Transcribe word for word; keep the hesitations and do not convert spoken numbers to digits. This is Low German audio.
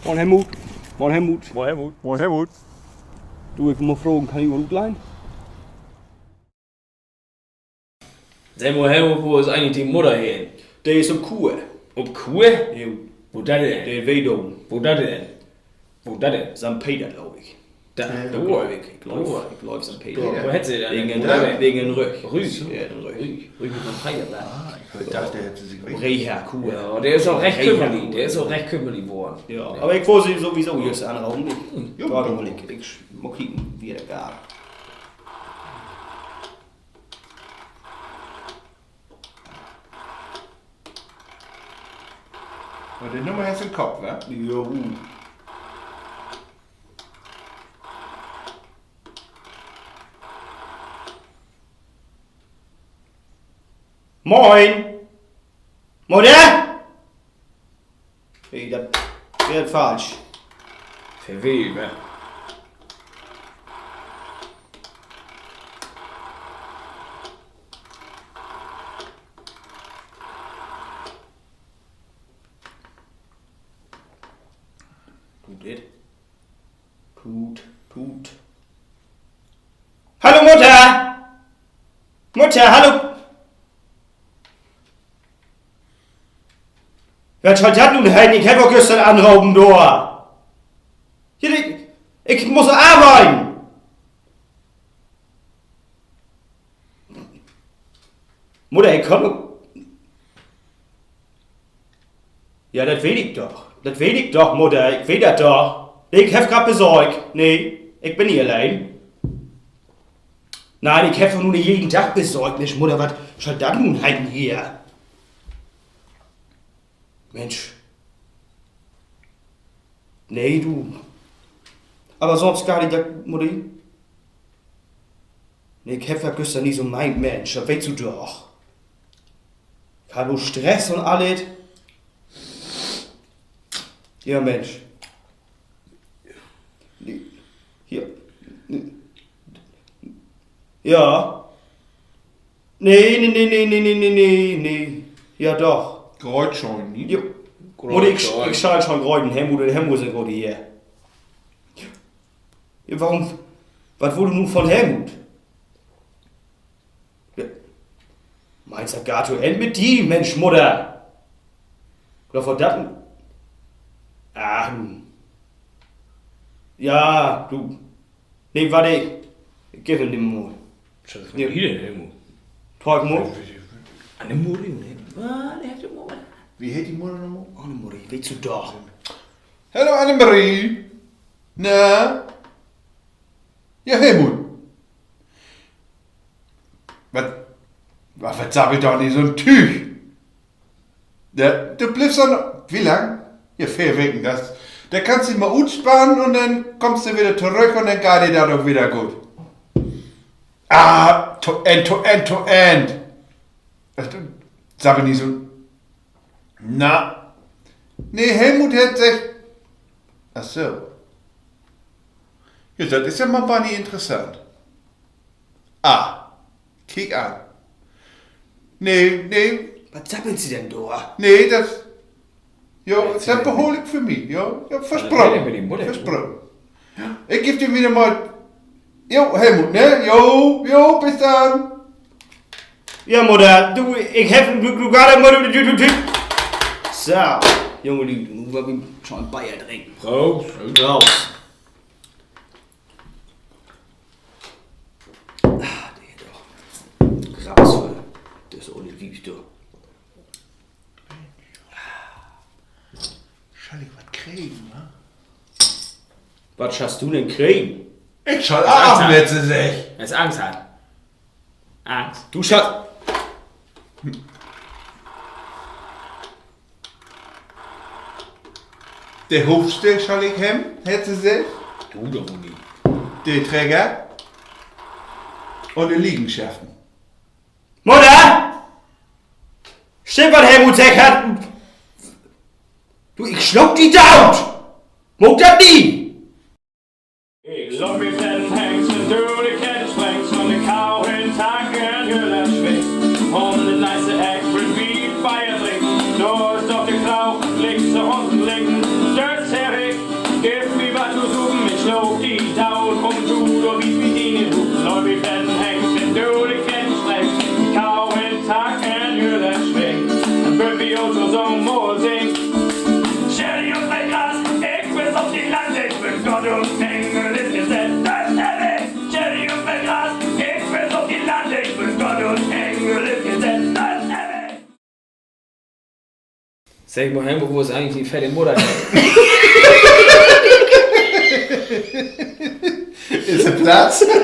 Moin, Helmut. Moin, Helmut. Moin, Helmut. Moin, Helmut. Du, ik mutt fragen, kann ik mal utlehnen? Segg mal, Helmut, wo is egentlich dien Mudder hen? De is op Kur. Op Kur? Jo. Wo dat denn? De Wehdohn. Wo dat denn? Wo dat denn? Sankt Peter, glööv ik. Dor, ik glööv, ik glööv, Sankt Peter. Wo hett se denn? Wegen den Rügg. Rügg. Ja, den Rügg. Rügg, Rügg is Sankt Peter. Ah, ik dacht, de hett se sik Reha-Kur. Ja, de is ok recht kümmerlich, de is ok recht kümmerlich worrn. Ja, aver ik wull se sowieso jüst anropen. Ik, ik, ik mutt kieken, wo dat geiht. Aver de Nummer hest du in Kopp, wa? Jo. Moin! Mudder? Nee, dat weer falsch. Verwählt, ne? Tut dit. Tut, tut. Hallo, Mudder! Mudder, hallo! Wat schall dat nu heten? Ik heff ok güstern anropen dor. Ja, ik, ik mutt arbeiden. Mudder, ik kann ok. Ja, dat weet ik doch. Dat weet ik doch, Mudder. Ik weet dat doch. Nee, ik heff graad Besöök. Nee, ik bün nich alleen. Nee, ik heff doch nu nich jeden Dag Besöök. Minsch, Mudder, wat schall dat nu heten hier? Minsch. Nee, du. Aver sünst geiht dat, Mudder? Nee, ik heff dat güstern nich so meent, Minsch. Dat weetst du doch. Ik harr nu Stress un allens. Ja, Minsch. Nee, hier. Ja. Nee, nee, nee. Ja, doch. Gröt schon, ne? Jo. Mudder, ik, ik schall schon gröten. Helmut un Helmut sünd graad hier. Ja, warum, wat wullt du nu von Helmut? Ja. Meenst, dat geiht to Enn mit di, Minsch, Mudder? Glööv, wat dat, ach, nu. Ja, du. Nee, wacht, ik, ik geev em mal. Wat is dat för en Idee, Helmut? Talk mal. Annemarie, ne? Wat, de hett ok mal wat. Wo heet de Mudder noch mal? Annemarie, weetst du doch. Hallo, Annemarie. Na? Ja, Helmut. Wat, wat, wat sabbel doch nich so'n Tüüg? Ja, du bliffst denn, wo lang? Ja, veer Weken, dat, denn kannst di mal utspannen un denn kummst du wedder torüch un denn geiht di dat ok wedder goot. Ah, to Enn, to Enn, to Enn. Sabbel nich so. Na. Nee, Helmut hett seggt. Ach so. Ja, dat is ja mal bannig interessant. Ah, kiek an. Nee, nee. Wat sabbelt se denn dor? Nee, dat, jo, dat behool ik för mi, jo. Jo, versproken. Versproken. Ik geev di wedder mal, jo, Helmut, ne? Jo, jo, bit denn. Ja, Mudder, du, ik heff en Glück, du, du, du, du. So, Junge, Lüüd, nu warrt wi schon Beer drinken. Proost. Proost. Ah, de hett doch Gras vull. Dat is ok nich wies, du. Schall ik wat kriegen, wa? Wat schallst du denn kriegen? Ik schall apen, hett se seggt. Hest Angst hatt? Angst? Du schall... De Hoofdstell schall ik hebben, hett se seggt. Du doch nich. De Trecker. Un de Liegenschaften. Mudder! Stimmt, wat Helmut seggt hett? Du, ik slaag di doot! Maak dat nich! Ik loop mit den Hengst to de Kettensprengs, von de Kau in Tank en Güller swingt. Un de nächste Eck will wi Beer drinken. Dor is doch de Kau, linkse un linken, stört se ik. Segg mal, Helmut, wo is egentlich dien fette Mudder? Is se platt?